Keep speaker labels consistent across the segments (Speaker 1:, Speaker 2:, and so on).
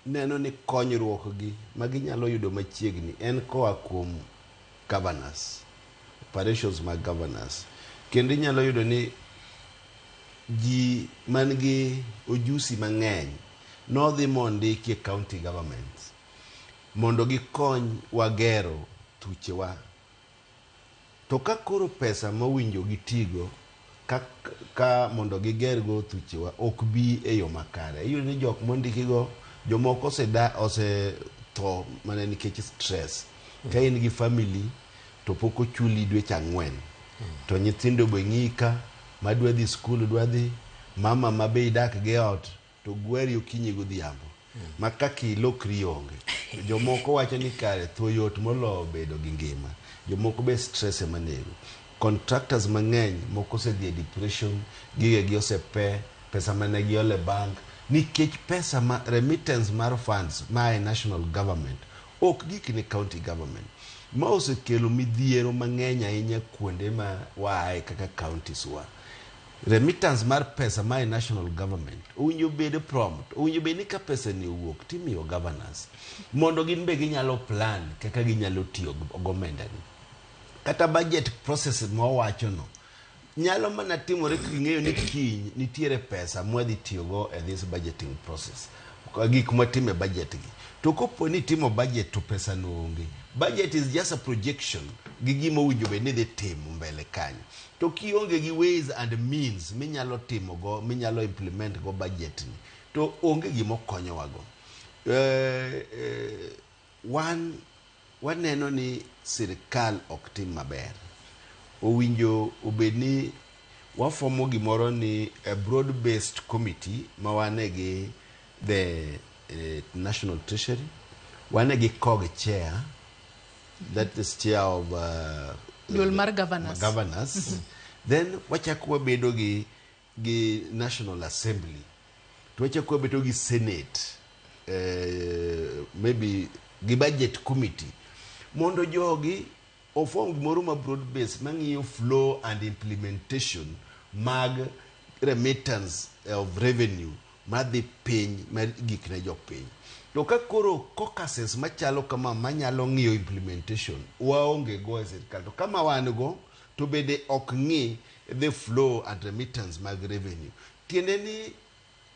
Speaker 1: neno ni konyruok gi ma ginyalo yudo machiegni en koa kuom governors, operations mag governors. Kendo inyalo yudo ni ji man gi ojusi mang'eny nodhi mondiki e county governments mondo gikony wagero thuchewa. To ka koro pesa mowinjo gitigo ka mondo gigergo thuchewa ok bi e yo makare, iyudo ni jok mondikigo jomoko osetho mana nikech stress. Ka in gi family to pok ochuli dweche 4 to nyithindo be ng'iyi ka madwa dhi skul dwa dhi, mama ma be idak gi e ot to gweri okinyi godhiambo ma kaka ilokri onge. Jomoko wacho ni kare tho yot moloyo bedo gi ngima. Jomoko be stress ema nego. Contractors mang'eny moko osedhi e depression, gigegi osepe, pesa mane giolo e bank nikech pesa ma remittance mar funds maa e national government ok gik ne county government. Ma osekelo midhiero mang'eny ahinya kuonde ma waaye kaka counties wa. Remittance mar pesa mae national government owinjo bed prompt, owinjo bed ni ka pesa ni owuok timiyo governors mondo gin be ginyalo plan kaka ginyalo tiyo gomenda ni. Kata budget process mwawacho no nyalo mana timore king'eyo ni kiny nitiere pesa mwadhi tiyogo e this budgeting process, gik mwatimo e budget gi. To kopo ni itimo budget to pesa no onge, budget is just a projection gi gima owinjo bed ni idhi timo mbele kanyo. To kionge gi ways and means minyalo timo go, minyalo implement go budget ni, to onge gima okonyowa go. Wan waneno ni sirikal ok tim maber. Owinjo obed ni wafomo gimoro ni a broad based committee ma wane gi the National Treasury, wane gi COG chair, that is chair of
Speaker 2: Duol mar governors.
Speaker 1: Governors. Then wachako wabedo gi National Assembly, to wachako wabedo gi Senate, maybe gi budget committee, mondo jogi oform gimoro ma broad base mang'iyo flow and implementation mag remittance of revenue madhi piny mar gik ne jopiny. To ka koro caucuses machalo kama manyalo ng'iyo implementation waonge go e sirikal, to kama wan go to bende ok ng'i the flow and remittance mag revenue, tiende ni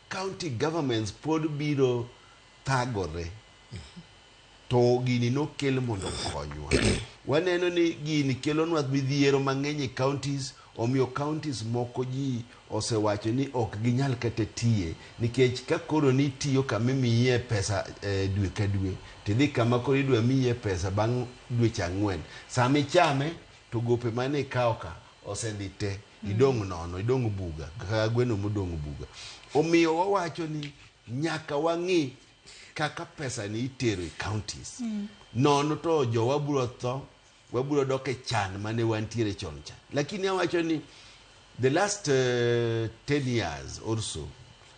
Speaker 1: county governments pod biro thagore. To gini nokel mondo okonywa. Waneno ni gini kelonwa midhiero mang'eny e counties, omiyo counties moko ji osewacho ni ok ginyal kata tiye, nikech ka koro nitiyo kama imiye pesa dwe ka dwe, tidhi kama koro idwa miye pesa bang' dweche 4, sama ichame to gope mane ikawo ka osedhi te, idong' nono, idong' buga kaka gweno modong' buga. Omiyo wawacho ni nyaka wang'i kaka pesa ni itero e counties. Nono to jowa biro tho, wabiro dok e chan mane wantiere chon cha. Lakini awacho ni the last 10 years or so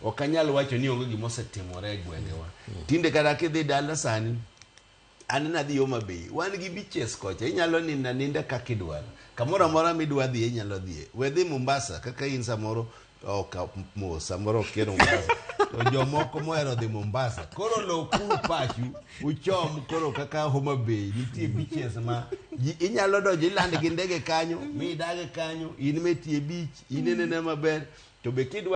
Speaker 1: ok anyal wacho ni onge gima osetimore e gwengewa. Tinde kata kidhi dala sani, an nadhi Homa Bay, wan gi beaches kocha, inyalo nindo aninda kaka idwaro, kamoro amora midwa dhiye inyalo dhiye. We dhi Mombasa kaka in samoro ok mos, samoro ok ihero Mombasa, to jomoko mohero dhi Mombasa koro lokuru pachu uchom koro kaka Homa Bay nitie beaches ma ji inyalo donjo iland gi ndege kanyo midage kanyo, in metie beach inenene maber. To be kidwa